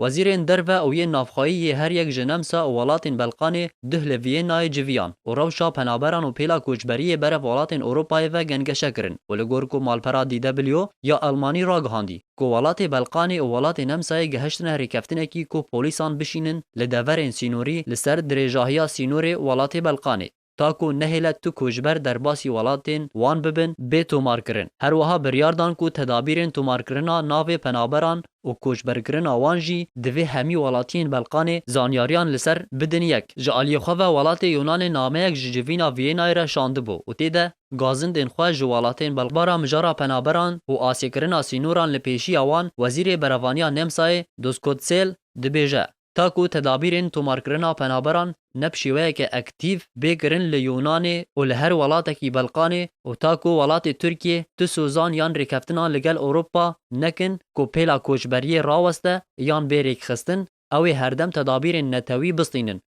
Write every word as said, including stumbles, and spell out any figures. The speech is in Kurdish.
Wezîrên derve û yên navxweyî yê her yek ji Nemsa û welatên Belqanê duh li Vîyennayê civiyan û rewşa penaberan û pêla koçberiyê berev welatên Ewropayê ve gengeşe kirin û li gor ku malpera D W ya Elmanî ragihandî ku welatê Belqanê û welatê Nemsayê gehiştine rêkeftinekî ku polîsan bişînin li deverên sînorî li ser dirêjahiya sînorê welatê Belqanê, ta ku nehêle tu koçber derbasî welatên wan bibin, bê tomarkirin. Her wiha biryar dan ku tedabîrên tomarkirina navê penaberan û koçberkirina wan jî divê hemî welatiyên Belqanê zanyariyan li ser bidin yek. Ji aliyê xwe ve welatê Yunanê nameyek ji civîna Vîyennayê re şandibû û tê de gazindên xwe ji welatên Belbara mijara penaberan û asêkirina sînoran li pêşiya wan, Wezîrê Berevaniya Nemsayê Doskotsel dibêje, ta ku tedabîrên tomarkirina penaberan ne bi şêweyeke aktîf bê kirin li Yunanê û li her welatekî Belqanê û ta ku welatê Tirkiyê tu sozan yan rêkeftinan li gel Ewropa nekin ku pêla koçberiyê raweste yan bê rêkxistin, ew ê herdem tedabîrên netewî bistînin.